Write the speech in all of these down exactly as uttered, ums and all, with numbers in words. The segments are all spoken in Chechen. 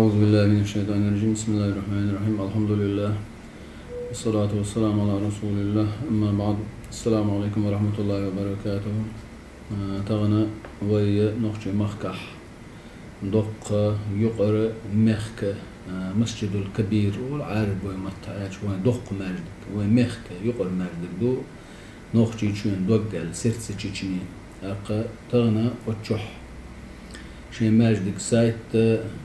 أعوذ بالله من الشيطان الرجيم. بسم الله الرحمن الرحيم. الحمد لله. والصلاة والسلام على رسول الله. أما بعد. السلام عليكم ورحمة الله وبركاته. Э, тахана вай нохчий махкахь доккха юкъара мехка, э, Масджидул Кабир, оал Ӏарбой маттахь аьлча, вайн доккха маьждиг, вайн мехка юкъара маьждиг ду, Нохчийчоьнан дог аьлла, сердце Чечни. ТӀаккха тахана оццохь шен маьждиг сайт,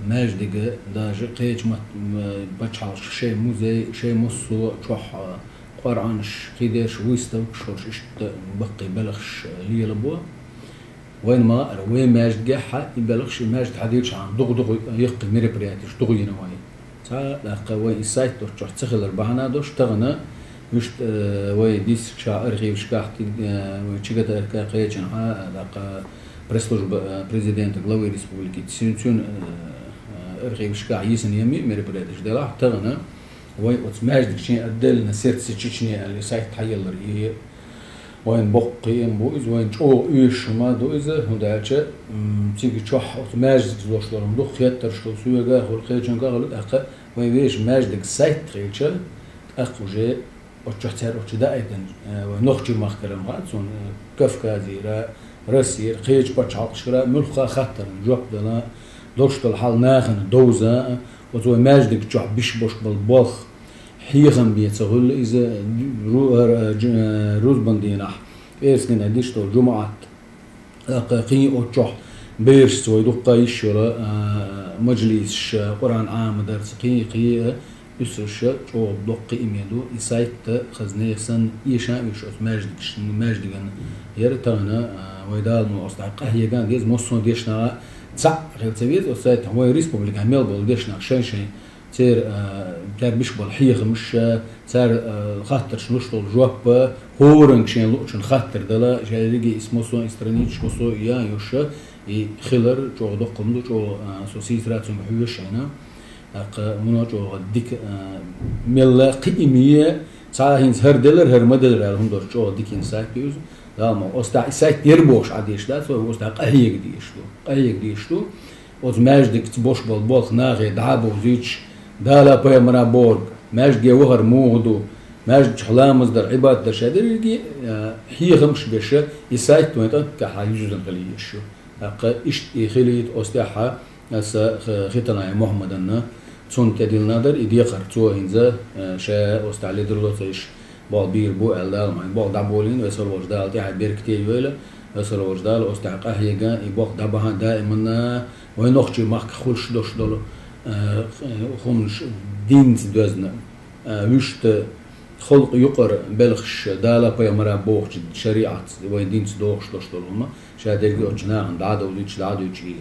маьждига даже кхечу мат-, м, пачхьалкхашка шайн музей, шайн массо а чохь, а, Къуръанаш, кхидерш, выставкаш, хӀорш иштта баккхий белхаш лелабо. Вайн ма-, вайн маьждигехь а и белхаш, и маьждиг хьадийчхьана, дукха-дукха яккхий мероприятеш дукха йина вайн. Цхьа а тӀаккха вайн и сайт оццохь ца хилар бахьана долуш, тахана вуьшта, э, вай дийцча архивашкахь, э, вай ЧГТРК кхечанхьа, а, тӀаккха пресс-служба, э, президента, главы республики, цуьн-, цуьнан, э, архивашкахь йисина ян мероприятеш делахь, тахана вай оцу маьждиган отдельно сердце Чечни аьлла сайт хьаеллар и. Вайн боккха кхиам бу иза, вайн чӀогӀа оьшуш хӀума ду иза, хӀунда аьлча, м, цига чохь оцу маьждигца долуш долу хӀума ду, хеттарш хуьлу соьга, хуьлу кхечуьнга, хуьлу тӀаккха вайн вешан маьждиган сайт хилча, тӀаккха уже оццохь цара оцу даийтина, э, вайн нохчий махкара ма хаьа цунна, э, Кавказера, Россера, кхечу пачхьалкхашкара муьлхха а хаттарна жоп дала, долуш долу хьал нахана довза, оцу вайн маьждиг чохь биш болуш болу болх хьехам бен ца хуьлу иза, ру-, р-, ж-, рузбан дийнахь, пӀераскан дийнахь деш долу жумаӀат, тӀаккха кхин оцу чохь берашца вай дуккха йиш йолу, а, мажлисаш, Къуръан Ӏамадарца, кхин, кхин, а, уьссуш чӀогӀа доккха кхиаме ду, и сайт хаза нехан санна эшан а уьш оцу маьждигаш-, маьждиган яра тахана, а, вай Дала мукъ лахь оцу тӀехь къахьега а деза, массо а дешнаш цхьаъ хила ца веза оцу сайтехь, вайн республикехь мел болу дешнаш шайн-шайн Церан, а, цара биш болу хьехамаш, а, цара, а, хаттаршна луш долу жоп, а, хӀоранга шен луучун хаттар дала, шаьрриге и массо а страничаш, массо а я йоша, и хилар чӀогӀа доккха хӀума ду, чӀогӀа, а, со сийсара цуьнга хьоьжуш шайна. ТӀаккха муно чӀогӀа дика, а, мелла кхиаме, цхьа хӀинца хӀара делар, хӀара ма делар аьлла хӀума долуш чӀогӀа дика сайт ду иза. Дала ма, оцу тӀехь и сайт яра бохуш Ӏа деш дац, вай оцу тӀехь къахьега дезаш ду. Къахьега дезаш ду. Оцу маьждигца бош болу болх нахе дӀа а бовзуьйтуш, Дала пайхамара бохург, маьждиге вахар муха ду, маьждигчохь ламаз дар, Ӏибадат дар ша дерриге, а, хьехамаш беша, и сайт вайн тӀаккха хьан юздан хила езаш ю. ТӀаккха иштта и хилийта оцу тӀехь аса х-, Хиталаев Мухьаммаданна, цунна тӀедиллина дара и декхар, цо хӀинца, а, ша оцу тӀехь ледарло ца йиш, болх бийр бу аьлла Дала ма, и болх дӀаболийна, весал волчу Дала тӀаьхье беркате йойла, весал волчу Дала оцу тӀехь къахьега, и болх дӀабахьа даиманна, вайн нохчий махкахь хуьлуш долуш долу, а, хӀуманаш динца доьзна, а, вуьшта халкъан юкъара белхаш Дала пайхамара бохучу шариӀатца вайн динца догӀуш долуш долу хӀума, ша дерриге оцу нахана дӀа а довзуьйтуш, дӀа а дуьйцуш и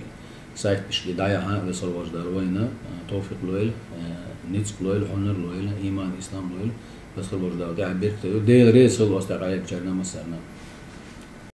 сайташ и дӀаяхьа, весал волчу Дала вайна, а, тавфикъ лойла, а, ницкъ лойла, хьунар лойла, иман, ислам лойла, весал волчу Дала тӀаьхье беркате йойла. Дела реза хуьлда оцу тӀехь къахьегначарна массарна.